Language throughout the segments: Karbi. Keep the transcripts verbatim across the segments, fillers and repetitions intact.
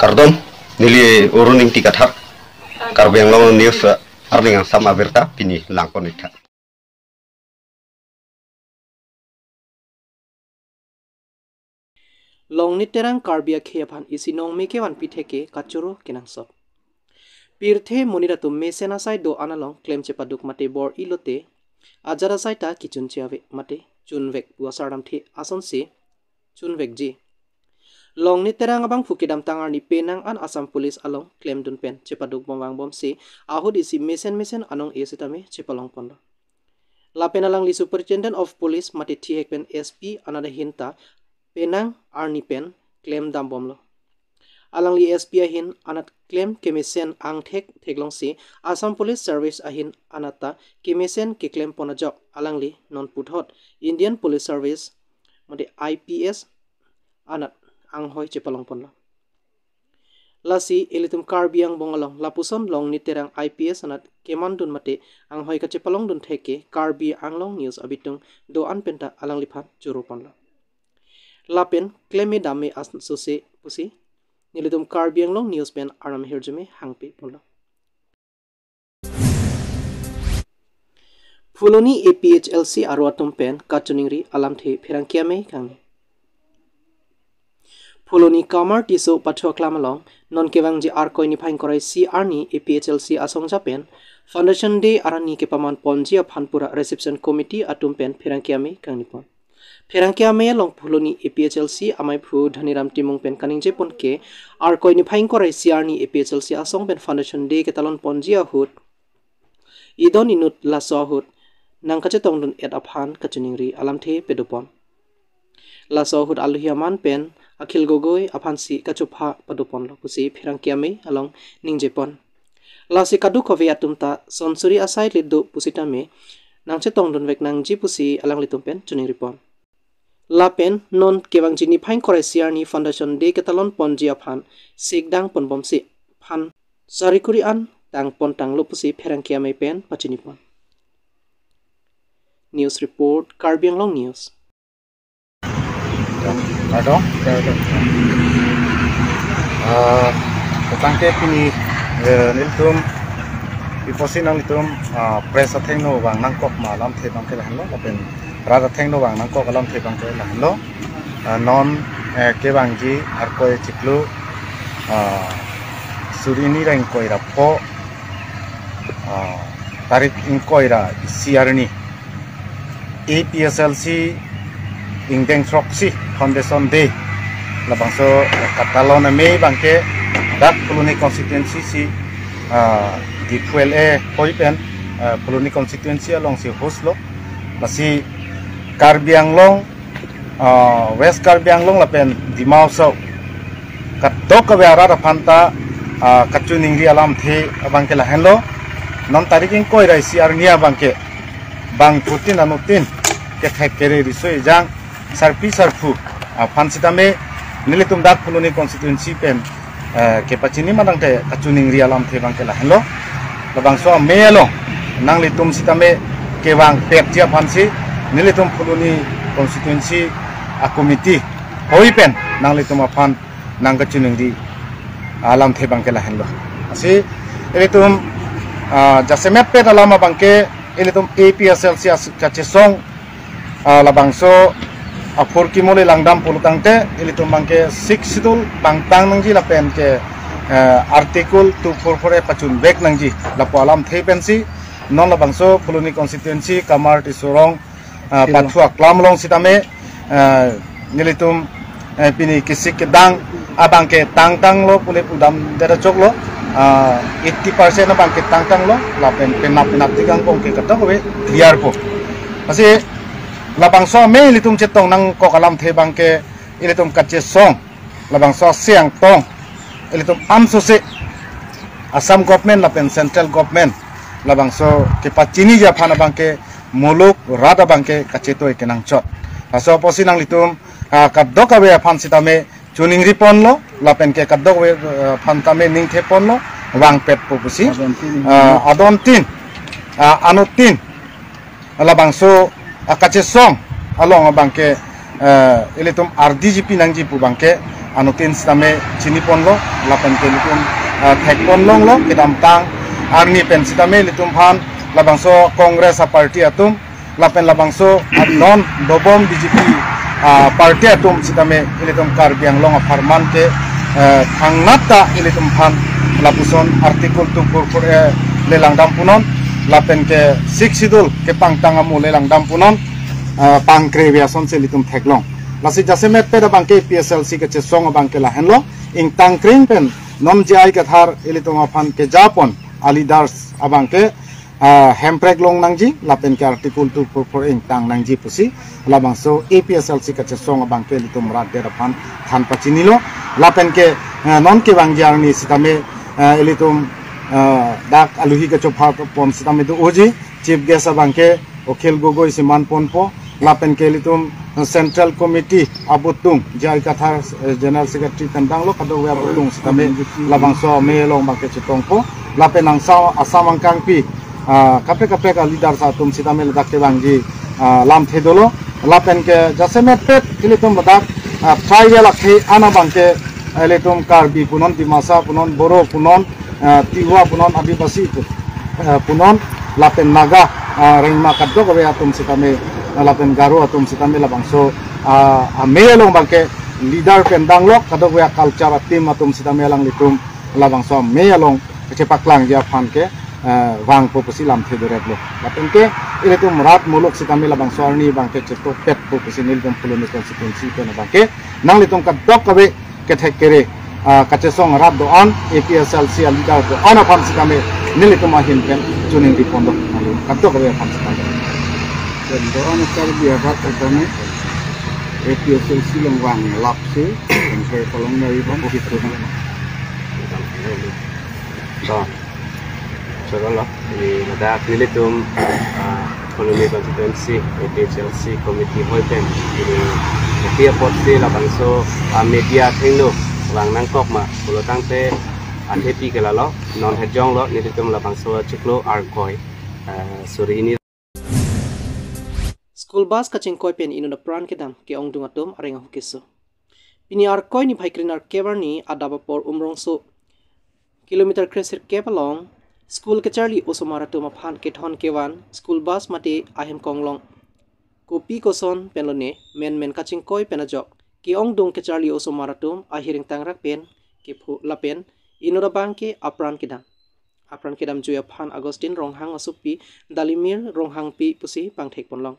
Kardom, neli Arun Ingti Kathar, Karbi Anglong News, eh, arni angsam abirta pini langpon-iktha. Longnit Terang Karbi akhei aphan isi nongme kevanpi thek ke kachoro kenangsot. Pirthe monit atum mesen asai do-an along klem chepaduk mate bor-i lote ajat asai ta kechunche ave mate chunvek pu asar damthe asonsi chunvekji. Longnit Terang abangphu kedamtang arni penang an Assam Police along klemdun pen chepaduk bom vangbomsi ahut isi mesen mesen anong-e sitame chepalongponlo. Lapen alangli Superintendent of Police mate thihek pen S P anat ahin ta penang arni pen klem dambomlo. Alangli S P ahin anat klem kemesen angthek theklongsi Assam Police Service ahin anat ta kemesen keklempon ajok alangli non puthot Indian Police Service mate I P S anat anghoi chepalongponlo. Lasi ilitum Karbi angbong along lapuson Longnit Terang I P S anat kemandun mate anghoi kachepalongdun thek ke Karbi Anglong News abitung do-an penta alangliphan choroponlo. Lapen klemme damme asonsi pusi nelitum Karbi Anglong News pen aram hirjume hangpiponlo. Phuloni A P H L C aro atum pen kachiningri alamthe pherangke amei kangni. Phuloni Kamar Tisso pathu aklam along non kevangji Arkoi niphai ingkoi ra isi arni A P H L C asongja pen Foundation Day arni kepamanponji aphan pura Reception Committee atum pen pherangke amei kangnipon. Pherangke amei along Phuloni A P H L C amaiphu Dhaniram Timung pen kaningjepon ke Arkoi niphai ingkoi ra isi arni A P H L C asong pen Foundation Day ketalonponji ahut idon inut laso ahut nangkachetongdun-et aphan kachiningri alamthe padopon. Laso ahut alohi aman pen Akhil Gogoi aphansi kachopha padoponlo pusi pherangke amei along ningjepon. Lasi kadokave atum ta sonsuri asai le do pusitame nangchetongdunvek nangji pusi alanglitum pen chiningripon. Lapen non kevangji niphai ingkoi ra isi arni Foundation Day ketalonponji aphan sikdang ponbomsi aphan sarikuri an tangpontanglo pusi pherangke amei pen pachinipon. News report, Karbi Anglong News. Kardom. Ah, tangte pini, eh, nelitum, iposi nanglitum, ah, press athengno vang nangkok ma alamthe abangke lahenlo, lapen rat athengno vang nangkok alamthe abangke lahenlo. Ah, non, eh, kevangji Arkoi chiklo, ah, suri hini ra ingkoi ra pho, ah, tarik ingkoi ra isi arni A P H L C ingdeng throksi Foundation Day labangso katalon amei abangke dak Phuloni constituency si, ah, Diphu L A hoi pen, ah, Phuloni constituency alongsi host lo. Lasi Karbi Anglong, ah, West Karbi Anglong lapen Dima Hasao kadokave arat aphan ta, ah, kachiningri alamthe abangke lahenlo. Non tarik ingkoi ra isi arni abangke bangphutin anuttin kethek kere riso ejang sarpi sarpo aphan sitame nelitum dak Phuloni constituency pen, eh, kepachini ma tangte kachiningri alamthe abangke lahenlo. Labangso amei along nanglitum sitame kevangpetji aphansi nelitum Phuloni constituency a-committee hoi pen nanglitum aphan nangkachiningri alamthe abangke lahenlo. Lasi ilitum, ah, jasemetpet alam abangke ilitum A P H L C as-, kachesong, ah, labangso aphurkimo le langdam pulo tangte ilitum abangke Sixth Schedule pangtang nangji lapen ke, eh, Article two four four A pachunvek nangji lapu alamthe pensi non labangso Phuloni constituency Kamar Tisso rong, ah, Tisso. Pathu aklam along sitame, ah, nelitum, eh, pini kesik kedang abangke tangtanglo pule pudamdet ajoklo, ah, eighty percent abangke tangtanglo lapen penap penap tikang abangke kadokave clear po. Lasi labangso amei ilitum chetong nangkok alamthe abangke ilitum kachesong labangso aseng tong ilitum ansose Assam government lapen central government labangso kepachiniji aphan abangke muluk rat abangke kachetoi kenangchot. Laso apotsi nanglitum, ah, kadokave aphan sitame chiningriponlo lapen ke kadokave, ah, aphan tame ningtheponlo vangpetpo pusi. Adontin. Ah, adontin, ah, anuttin labangso, ah, kachesong along abangke, eh, ilitum ardi jipi nangji pu abangke Anuttin sitame chiniponlo, lapen ke ilitum, ah, thekponlonglo, kedamtang arni pen sitame ilitum aphan labangso Congress a-party atum, lapen labangso non dobom B J P, ah, party atum sitame ilitum Karbi Anglong apharman ke, eh, thangnat ta ilitum aphan lapuson Article two four four A le langdam punon, lapen ke Sixth Schedule kepangtang amo le langdam punon, eh, pangkre ve asonsi ilitum theklong. Lasi jasemetpet abangke A P H L C kachesong abangke lahenlo, ingtangkring pen non J I Kathar ilitum aphan kejapon a-leaders abangke, ah, hemprek long nangji, lapen ke Article two four four ingtang nangji pusi labangso A P H L C kachesong abangke ilitum rat det aphan than pachinilo, lapen ke, eh, non kevangji arni sitame, eh, ilitum, eh, dak aluhi kachopha pon sitame do-oji, chief guest abangke Akhil Gogoi si manponpo, lapen ke ilitum Central Committee abutung, J I Kathar, eh, General Secretary pen danglo, kadokave abutung sitame labangso amei along abangke chetongpo, lapen angsa asam angkangpi, ah, kaprek kaprek a-leaders atum sitame ladak kevangji, ah, lamthe dolo, lapen ke jasemetpet ilitum ladak, ah, tribal akhei an abangke, eh, ilitum Karbi punon, Dimasa punon, Boro punon, eh, Tiwa punon, Adivasi pu-, eh, punon, lapen Naga, eh, Rengma kadokave atum sitame, eh, lapen Garo atum sitame labangso, ah, amei along abangke leader pen danglo, kadokave a-culture a-team atum sitame alanglitum labangso amei along chepaklangji aphan ke, eh, vangpo pusi lamthe doretlo. Lapen ke ilitum rat muluk sitame labangso arni abangke chetokpetpo pusi nelitum Phuloni constituency pen abangke nanglitum kadokave kethek kere, ah, kachesong rat do-an, A P H L C a-leader do-an aphan sitame nelitum ahin pen choningri ponlo, kadokave aphan sitame. Pen do-an Karbi arat sitame A P H L C along vanglapsi, pen ke kolong nari bang, gitu. To. Chorolo, ini ladak nelitum, ah, Phuloni constituency, A P H L C committee hoi pen, ini kopi apotsi labangso, ah, media athengno vang nangkok ma pulo tangte, athepi ke lalo, non hejonglo, nelitum labangso chiklo Arkoi, ah, suri hini. School bus kachingkoi pen inut apran kedam ke-ongdung atum areng ahu keso. Pini Arkoi niphai krenerkep arni adap apor Umrongso kilometer kresirkep along school kacharli osomar atum aphan kethon kevan school bus mate ahem konglong kopi koson pen lone menmen kachingkoi pen ajok ke-ongdung kacharli osomar atum ahir ingtangrak pen kepho lapen inut abangke apran kedam. Apran kedamjui aphan Augustine Ronghang asopi Dalimir Ronghangpi pusi pangthek ponlong.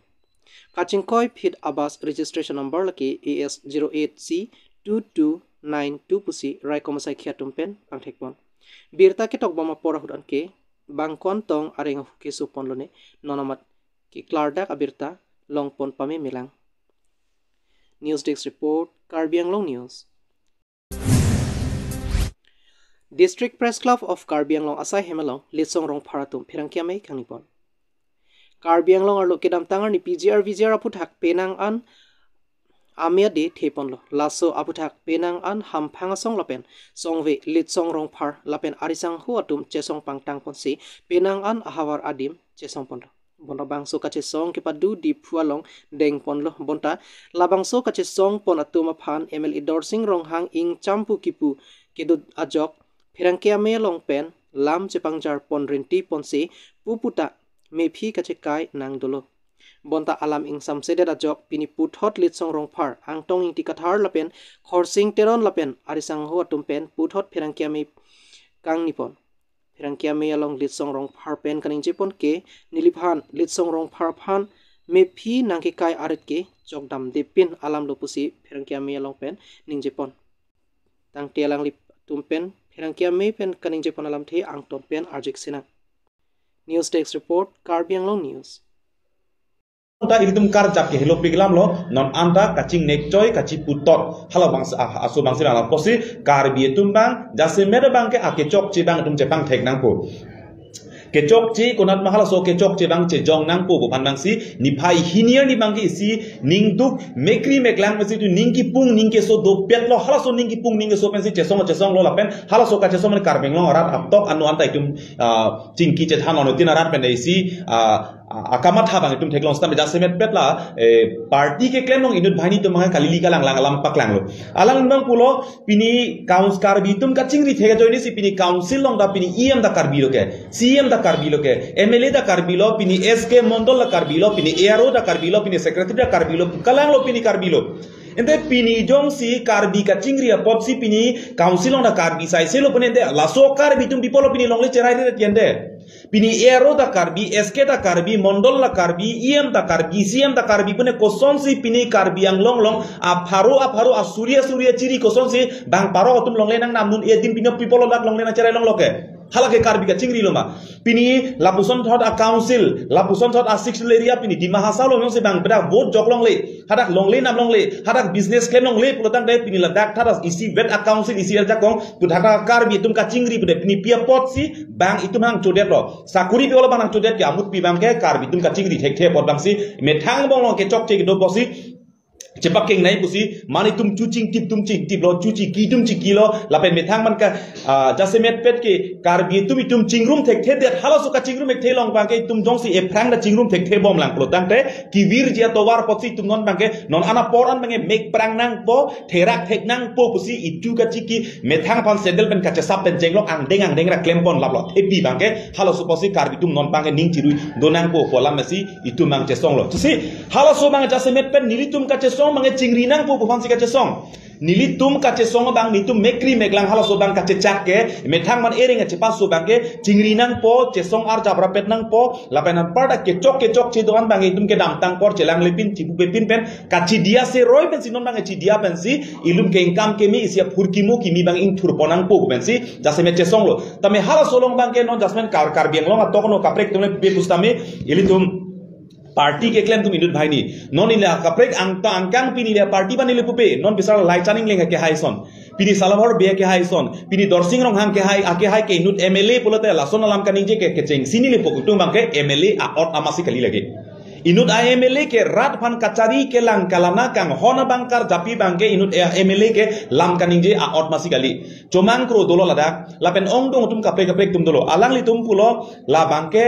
Kachingkoi phit a-bus registration number lake A S zero eight C two two nine two pusi raikom asaikhi atum pen pangthek pon. Birta ketokbom apor ahut anke bangkon tong areng ahu keso pon lone non amat keklardak abirta longpon pamemelang. News Desk Report, Karbi Anglong News. District Press Club of Karbi Anglong asai hem along Litsong Rongphar atum pherangke amei kangni pon. Karbi Anglong arlo kedamtang arni P G R V G R aphuthak penang an amei ade the ponlo. Laso aphuthak penang an hamphang asong lapen songve Litsong Rongphar lapen arisangho atum chesong pangtang ponsi penang an ahavar adim chesong ponlo. Bonta bangso kachesong kepado Diphu along deng ponlo. Bonta labangso kachesong pon atum aphan M L A Dorsing Ronghang ingchampu kipu kedo ajok pherangke amei along pen lam chepangjar pon rinti ponsi puputa mephi kachekai nang dolo. Bonta alam ingsamsedet ajok pini puthot Litsong Rongphar, Angtong Ingti Kathar lapen Khorsing Teron lapen arisangho atum pen puthot pherangke amei kangni pon. Pherangke amei along Litsong Rongphar pen kaningje pon ke neliphan Litsong Rongphar aphan mephi nangkekai arit ke chokdamde pin alam lo pusi pherangke amei along pen ningje pon. Tangte alanglitum pen pherangke amei pen kaningje pon alamthe angton pen arjik sinang. News Desk Report, Karbi Anglong News. Anta ilitum karjap ke helo pik lam lo, non anta kachingnek choi kachiputot. Hala bangsi, ah, aso bangsi lang lapusi, Karbi atum bang, jasemet abangke akechokche bang atum chepangthek nangpo. Kechokche konat ma halaso kechokche bang chejong nangpo pu aphan bangsi, niphai hini arni bangke isi, ningduk, mekri meklang pensi tu ningkipung ningkeso dopet lo, halaso ningkipung ningkeso pensi chesong chesong lo lapen, halaso kachesong pen Karbi Anglong arat aptok anu anta itum, ah, chingki chethan lo, tin arat pen isi, ah, akamatha abang itum theklong seta jasemet pet la, eh, party keklem along inut banghini atum abang kalili kalang lang alam paklanglo. Alang abang pulo pini kaus Karbi atum kachingri thek ajoine si pini council along ta pini E M ta Karbi lo ke, C E M ta Karbi lo ke, M L A ta Karbi lo, pini S K mondol ta Karbi lo, pini A R O ta Karbi lo, pini secretary ta Karbi lo, kalanglo pini Karbi lo. Ante pini jongsi Karbi kachingri apotsi pini council along ta Karbi saiselo pun ante laso Karbi atum pi apotlo pini longle cherai de ante. Pini A R O ta Karbi, S K ta Karbi, mondol ta Karbi, E M ta Karbi, C E M ta Karbi pune kosonsi pini Karbi Anglong along apharo apharo asuri asuri achiri kosonsi bang parok atum longle nangnam, non edin pini pi apotlo dak longle nangcherai longlo ke. Hala ke Karbi kachingri lo ma. Pini lapuson thot a council, lapuson thot a six schedule area pini Dima Hasao along jongsi bang bedak vote jok longle, hadak longle nam longle, hadak business klem longle pulo tangte pini ladak thadas isivet a council isi ajakong pu thakta Karbi atum kachingri pude pini pi apotsi bang itum hang chodetlo. Sakuri pi apotlo bang nangchodet ke, amut pi abang ke Karbi atum kachingri thekthe apot abangsi methang angbong along kechokche kedo apotsi chepakengnei pusi, mane itum chuching tip tum ching tiplo, chuchi ki tum chiki lo, lapen methang man ka, ah, jasemet pet ke Karbi atum itum chingrum thekthe det, halaso kachingrum thekthe along abang ke itum jongsi ephrang ta chingrum thekthe bomlang pulo tangte kevirji atovar apotsi itum non abang ke, non an apor an abang ke mek prang nangpo, therak thek nangpo pusi itum kachiki methang aphan sandal pen kachesap pen chenglok angdeng angdeng ra klempon laplo. Thepi abang ke halaso apotsi Karbi atum non abang ke ning chirui do nangpo pu alam si itum abang chesonglo. Chisi halaso abang jasemet pen nelitum kachesong abang ke chingri nangpo pu aphansi kachesong. Nelitum kachesong abang netum mekri meklang halaso abang kachechak ke methang man ereng achepaso abang ke chingri nangpo, chesong arjap rapet nangpo, lapen anparta kechok kechokche do-an abang ke itum kedamtang apor chelang lepin chipupe pin pen kachidiya se roi pensi non abang ke chidiya pensi ilum ke ingkam keme isi aphurkimo kimi abang ingthurpon nangpo pensi jasemet chesonglo. Tame halaso along abang ke non jasemet Kar Karbi Anglong atok no kaprek atum le be pusitame ilitum party keklem atum inut banghini. Non ili kaprek angta angkang pini ili party abang ili pupe. Non bisar Laichan Engleng kehai ason, pini Salabhor Bey kehai ason, pini Dorsing Ronghang kehai, akehai ke inut M L A pulote lason alam kaningje ke kecheng. Sini ili pukutung abang ke M L A a-ot amatsi kali lake. Inut a M L A ke rat aphan kachari kelang kalana kanghon abang karjapi abang ke inut a M L A ke lam kaningje a-ot amatsi kali. Chomang kro dolo ladak, lapen ongdung atum kaprek kaprek atum dolo. Alanglitum pulo labang ke,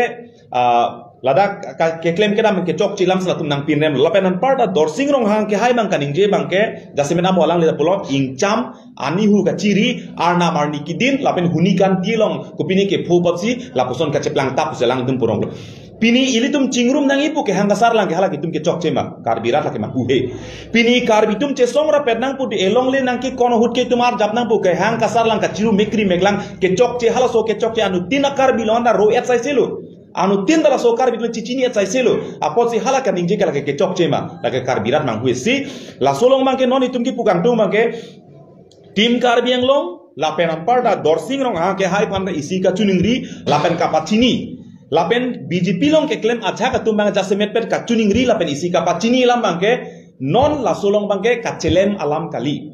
ah, ladak ka-, keklem kedam kechokche alam si latum nangpinrem. Lapen anparta Dorsing Ronghang kehai abang kaningje abang ke, jasemet amo alangli pulo ingcham, anihu kachiri, arnam arni kidin, lapen huni kanti along kopine kepho apotsi lapuson kacheplang tap pusi alangtum puronglo. Pini ilitum chingrum nangji pu kehang kasarlang ke hala ke itum kechokche ma, Karbi rat lake ma hu he. Pini Karbi atum chesong rapet nangpo de, elongle nangkekon ahut ke itum arjap nangpo, kehang kasarlang kachiru mekri meklang kechokche, halaso kechokche anuttin a Karbi along anta ro-et saiselo. Anuttin ta laso Karbi atum chichini-et saiselo. Apotsi hala kaningje ke lake kechokche ma, lake Karbi rat mang hu he si. Laso along abang ke non itum kipu kangtung abang ke Team Karbi Anglong, lapen anparta Dorsing Ronghang kehai aphan ta isi kachiningri, lapen kapachini. Lapen B J P along keklem ajahak atum abang jasemet pet kachiningri, lapen isi kapachini alam abang ke, non laso along abang ke kachelem alam kali.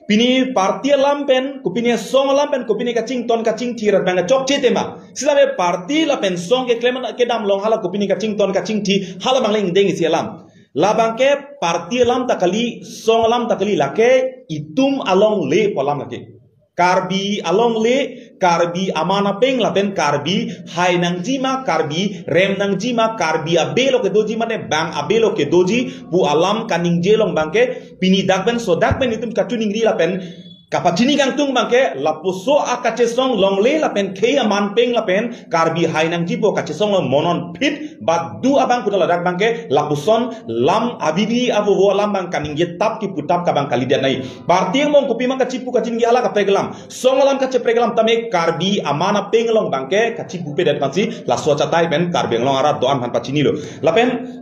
Pini party alam pen, kopine song alam pen, kopine kachington kachingthi rat abang ke chokche tema. Sitame party lapen song keklem kedam along hala kopine kachington kachingthi, hala abang le ingdeng isi alam. Labang ke party alam ta kali, song alam ta kali, lake itum alongle pu alam lake. Karbi alongle, Karbi aman apeng lapen Karbi hai nangji ma, Karbi rem nangji ma, Karbi abelo kedoji mane bang abelo kedoji pu alam kaningje along abang ke pini dak pen sodak pen itum kachiningri lapen kapachini kangtung abang ke lapuson akachesong longle lapen khei aman peng lapen Karbi hai nangji pu kachesong along monon phit badu abang kuda ladak abang ke lapuson lam abibi avovo alam abang kaningje tap kipu tap ke abang kalidet nai. Party angbong kopi abang kachipu kachiningje hala kaprek alam. Song alam kacheprek alam tame Karbi aman apeng along abang ke kachipupedet aphansi laso achatai pen Karbi Anglong arat do-an aphan pachinilo. Lapen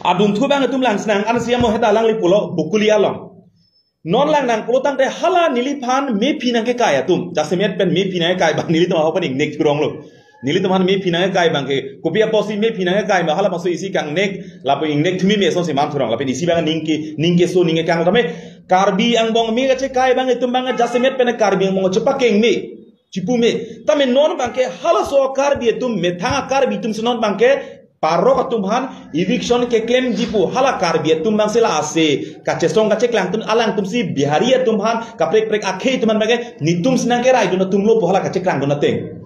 adunthu abang itum langsinang, ansi amo heta alangli pulo Bokolia along. Non lang nang pulo tangte hala neliphan mephi nangkekai atum. Jasemet pen mephi nangkekai abang nelitum ahok pen ingnek thuronglo. Nelitum aphan mephi nangkekai abang ke, kopi apotsi mephi nangkekai abang, hala maso isi kangnek, lapen ingnek thumi me asonsi man thurong, lapen isi abang ningke, ningke so ningke kang tame. Karbi angbong me kachekai abang itum abang jasemet pen Karbi angbong chepakeng me. Chipu me. Tame non abang ke halaso Karbi atum methang Karbi atum si non abang ke parok atum aphan eviction keklemji pu hala Karbi atum abang si la ase kachesong kacheklang atum, alangtum si Bihari atum aphan kaprek prek akhei atum aphan abang ke netum si nangkerai dun atumlo pu hala kacheklang dun ateng.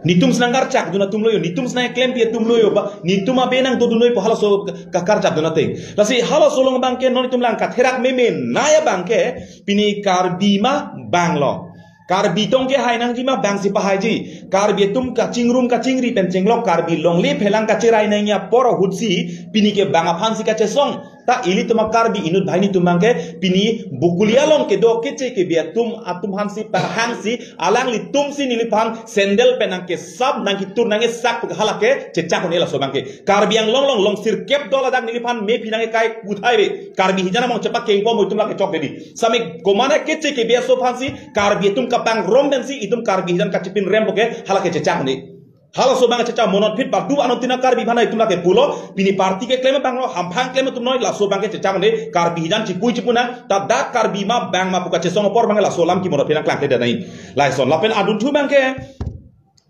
Netum si nangkarchakdun atum lo jo, netum si nangklempi atum lo jo, ba netum abe nangdodun lo jo pu halaso ka-, kakarchakdun ateng. Lasi halaso along abangke non itum lang katherak meme nai abangke pini Karbi ma bang lo. Karbi tong kehai nangji ma bang si pahaiji. Karbi atum kachingrum kachingri pen chenglok Karbi longle phelang kacherai nangji apor ahutsi pini ke bang aphan si kachesong. Ta ilitum a-Karbi inut banghini atum abangke pini Bokolia along kedo keche kebe atum, atum aphan si pahang si alanglitum si neliphan sandal pen nangkesap nangketur nangkesak pu halake chechak un-e laso abangke. Karbi Anglong along long sirkep do ladak neliphan mephi nangkekai kuthai ve. Karbi hijan among chepak kengpo mo itum lake chok dedi. Sami komane keche kebe aso aphan si Karbi atum kapangrum pen si itum Karbi hijan kachipin rem poke halake chechak un-e. Halaso abang chechak monot phit badu anong tina Karbi aphan itum lake pulo, pini party keklem abang lo, hamphang klem atum noi, laso abangke chechak un-e, Karbi hijan chipui chipu nang, ta dak Karbi ma bang ma pu kachesong apor abangke laso alam ke monot phit nangklang theda nai. Lason, lapen adunthu abangke,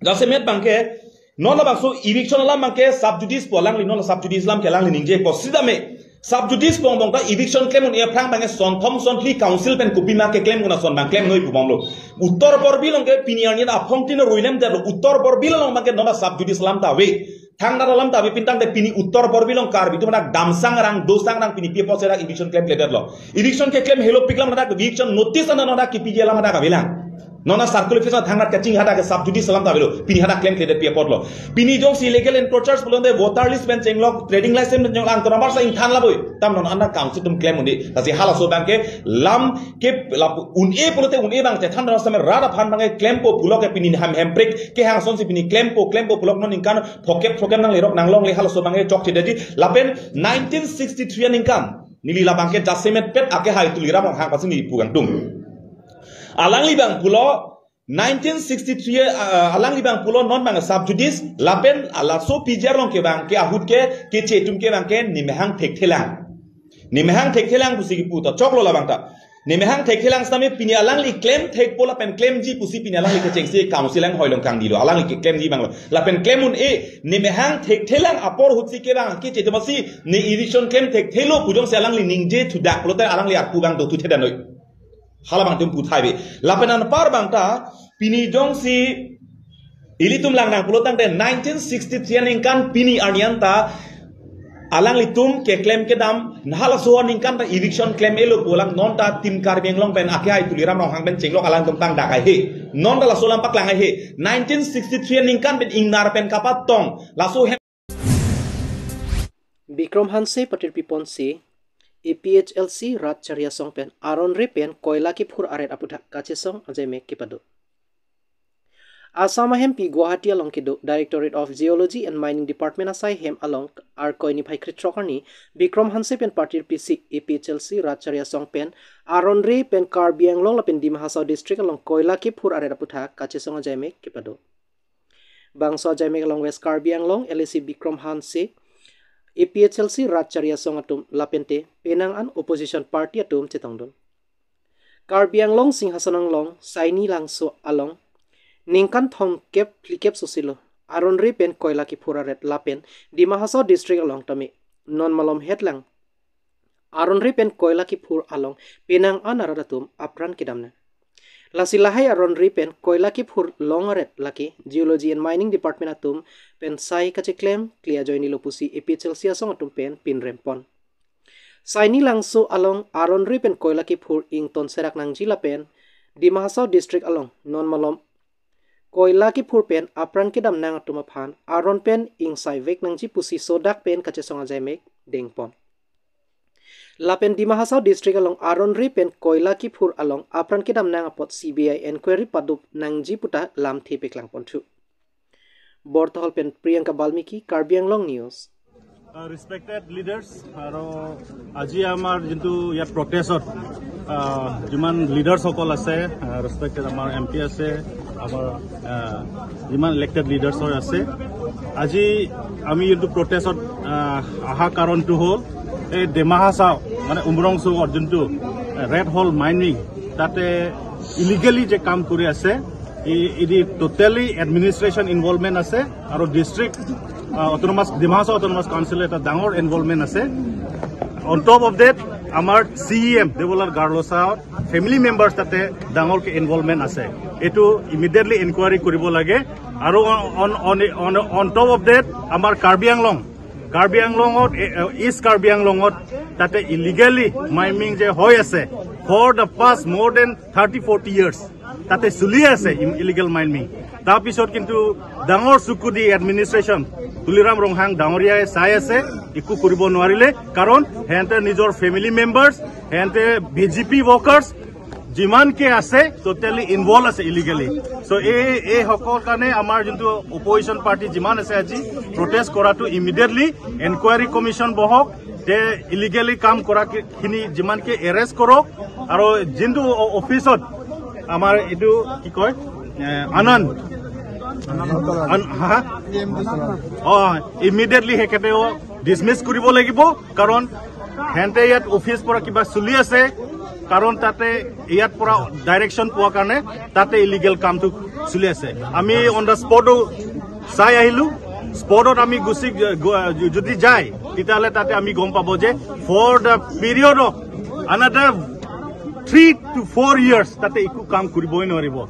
jasemet abangke, non labangso eviction alam abangke sub judice pu alangli non sub judice alam ke alangli ningje ko sitame. Sub judice pu angbong ta eviction klem un-e aphrang abangke sonthom sonphli council pen kopi ma keklem un-e ason abang klem noi pu bomlo. Uttar Borbil along ke pini arni aphong tin ruinem delo Uttar Borbil along abangke non sub judice alam ta ave. Thangnat alam ta ave pintangte pini Uttar Borbil along Karbi atum adak damsang arang dosang arang pini pi apotsi dak eviction klemkledetlo. Eviction keklem helopik alam dak eviction notice ana non dak kipiji alam dak avelang. Non a circle office thangnat kaching hadak ke sub judice alam ta avelo. Pini hadak klemkledet pi apotlo. Pini jongsi illegal encroachers pulote voter list pen chenglok trading license pen chenglok angton amar sa ingthan laboi. Tam non anda council atum klem un-e. Lasi halaso abangke lam ke lap un-e pulote un-e abang chethan dana same rat aphan abangke klempo pulo ke pini ham hemprek kehang asonsi pini klempo klempo pulo non ningkan phokep phokep nanglerok nanglongle halaso abangke chokche dedi. Lapen nineteen sixty-three aningkan neli labangke jasemet pet akehai Tuliram Ronghang aphansi neli pu kangtung. Alangli abang pulo nineteen sixty-three, ah, alangli abang pulo non abang sub judice, lapen laso P G R along ke abangke ahut ke, keche atum ke abangke nemehang thekthelang. Nemehang thekthelang pusi kipu ta, choklo labang ta. Nemehang thekthelang sitame pini alangli klem thekpo lapen klemji pusi pini alangli kechengsi council anghoi along kangdilo. Alangli keklemji abang lo. Lapen klem un-e, nemehang thekthelang apor ahutsi ke abang, keche atum si, ne eviction klem thekthelo pu jongsi alangli ningje thudak pulote alangli arpu abang do thu theda noi. Halabang atum puthai ve. Lapen anpar abang ta, pini jongsi ilitum lang nang pulotangte nineteen sixty-three aningkan pini arni an ta alanglitum keklem kedam halaso aningkan ta eviction klem-elo pu alang non ta Team Karbi Anglong pen akehai Tuliram Ronghang pen chenglok alangtum tangdak ai he. Non ta laso alam paklang ai he. Nineteen sixty-three aningkan pen ingnar pen kapatong. Laso hem Bikram Hanse patirpi ponsi, A P H L C Rat Chari Asong pen aron re pen koila kephur aret aputhak kachesong ajaimek kepado. Assam ahempi Guwahati along kedo Directorate of Geology and Mining Department asai hem along Arkoi niphai krethrok arni Bikram Hanse pen patirpi si A P H L C Rat Chari Asong pen aron re pen Karbi Anglong lapen Dima Hasao District along koila kephur aret aputhak kachesong ajaimek kepado. Bangso ajaimek along West Karbi Anglong L A C Bikram Hanse, A P H L C Rat Chari Asong atum lapente penang an opposition party atum chetongdun. Karbi Anglong Singhason Anglong Saini Langso along ningkan thomkep phlikep sosilo aron re pen koila kephur aret lapen Dima Hasao District along tame non malom hetlang aron re pen koila kephur along penang an arat atum apran kedam nang. Lasi lahai aron re pen koila kephur long aret lake Geology and Mining Department atum pen sai kacheklem klia ajoinelo pusi A P H L C asong atum pen pinrem pon. Saini Langso along aron re pen koila kephur ington serak nangji lapen Dima Hasao District along non malom koila kephur pen apran kedam nang atum aphan aron pen ingsaivek nangji pusi sodak pen kachesong ajaimek dengpon. Lapen Dima Hasao District along aron re pen koila kephur along apran kedam nang apot C B I inquiry padop nangji puta lamthe peklangponthu. Bortahol pen Priyanka Balmiki, Karbi Anglong News. Respected leaders আৰু আজি আমাৰ যোনটো ইয়াত প্ৰটেষ্টত যিমান লিডাৰ্ছসকল আছে, ৰেছপেক্টেড আমাৰ এম পি আছে, আমাৰ আহ, যিমান ইলেক্টেড লিডাৰ্ছৰ আছে, আজি আমি যোনটো প্ৰটেষ্টত আহ, অহা কাৰণটো হ'ল এই ডিমা হাছাও মানে উমৰং চুকৰ যোনটো ৰেড হল মাইনিং, তাতে ইলিগেলি যে কাম কৰি আছে, ই- ইদি টোটেলি এডমিনিষ্ট্ৰেশ্যন ইনভলভমেণ্ট আছে আৰু ডিষ্ট্ৰিক্ট অট'নমাছ, ডিমা হাছাও অট'নমাছ কাউন্সিলৰ এটা ডাঙৰ ইনভলভমেণ্ট আছে। অন টপ অফ ডেট আমাৰ চি ই এম দেৱলাল গাৰ্লছাৰ ফেমিলি মেম্বাৰ্ছ তাতে ডাঙৰকৈ ইনভলভমেণ্ট আছে। এইটো ইমিডিয়েটলি ইনকুৱাৰী কৰিব লাগে। আৰু on on on on on top of that, আমাৰ কাৰ্বি আংলং, কাৰ্বি আংলঙত, এ, এ, ইষ্ট কাৰ্বি আংলঙত তাতে ইলিগেলি মাইনিং যে হৈ আছে for the past more than thirty forty years, তাতে চলি আছে ইলিগেল মাইনিং। তাৰপিছত কিন্তু ডাঙৰ চকু দি এডমিনিষ্ট্ৰেশ্যন তুলিৰাম ৰংহাং ডাঙৰীয়াই চাই আছে, একো কৰিব নোৱাৰিলে। কাৰণ সিহঁতে নিজৰ ফেমিলি মেম্বাৰ্ছ, সিহঁতে বি জে পি ৱৰ্কাৰ্ছ যিমানকে আছে, টোটেলি ইনভল্ভ আছে ইলিগেলি। চ' এই এইসকল কাৰণে আমাৰ যোনটো অপজিশ্যন পাৰ্টি যিমান আছে, আজি প্ৰটেষ্ট কৰাটো ইমিডিয়েটলি এনকুৱাৰী কমিশ্যন বহক, যে ইলিগেলি কাম কৰাখিনি যিমানকে এৰেষ্ট কৰক, আৰু যোনটো অ- অফিচত আমাৰ এইটো কি কয়, এ, আনন্দ, আন- হা? অ, ইমিডিয়েটলি সেইকেইটাও ডিছমিছ কৰিব লাগিব। কাৰণ সিহঁতে ইয়াত অফিচ পৰা কিবা চলি আছে, কাৰণ তাতে ইয়াত পৰা ডাইৰেকশ্যন পোৱা কাৰণে তাতে ইলিগেল কামটো চলি আছে। আমি অন দ্য স্পটো চাই আহিলো। স্পটত আমি গুচি গ- যদি যায়, তেতিয়াহ'লে তাতে আমি গম পাব যে for the period of another three to four years তাতে একো কাম কৰিবই নোৱাৰিব।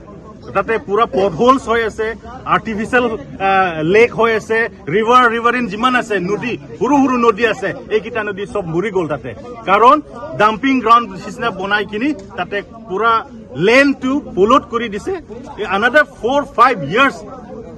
তাতে পুৰা পথ হোলছ হৈ আছে, আৰ্টিফিচিয়েল লেক হৈ আছে, ৰিভাৰ ৰিভাৰিন যিমান আছে, নদী, সৰু সৰু নদী আছে, এইকেইটা নদী চব মৰি গ'ল তাতে। কাৰণ ডাম্পিং গ্ৰাউণ্ড নিচিনা বনাই কিনি তাতে পুৰা লেণ্ডটো পলুট কৰি দিছে। আনাদাৰ ফ'ৰ ফাইভ ইয়াৰ্ছ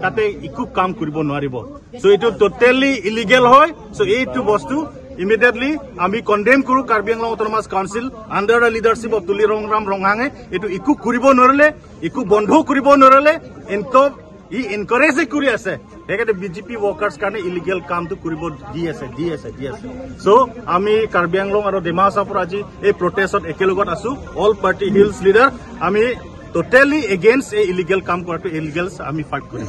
তাতে একো কাম কৰিব নোৱাৰিব। চ' এইটো টোটেলি ইলিগেল হয়। চ' এইটো বস্তু ইমিডিয়েটলি আমি কণ্ডেম কৰোঁ। Karbi Anglong autonomous council under the leadership of Tuliram Ronghang এইটো একো কৰিব নোৱাৰিলে, একো বন্ধ কৰিব নোৱাৰিলে, এনক- ই এনকাৰেজে কৰি আছে। সেইকাৰণে বি জে পি ৱৰ্কাৰ্ছ কাৰণে ইলিগেল কামটো কৰিব দি আছে, দি আছে, দি আছে। চ' আমি কাৰ্বি আংলং আৰু ডিমা হাছাওৰ পৰা আজি এই প্ৰটেষ্টত একেলগত আছো, অল পাৰ্টি হিলছ লিডাৰ। আমি টোটেলি এগেইনষ্ট এই ইলিগেল কাম কৰাটো, ইলিগেলছ আমি ফাইট কৰিম।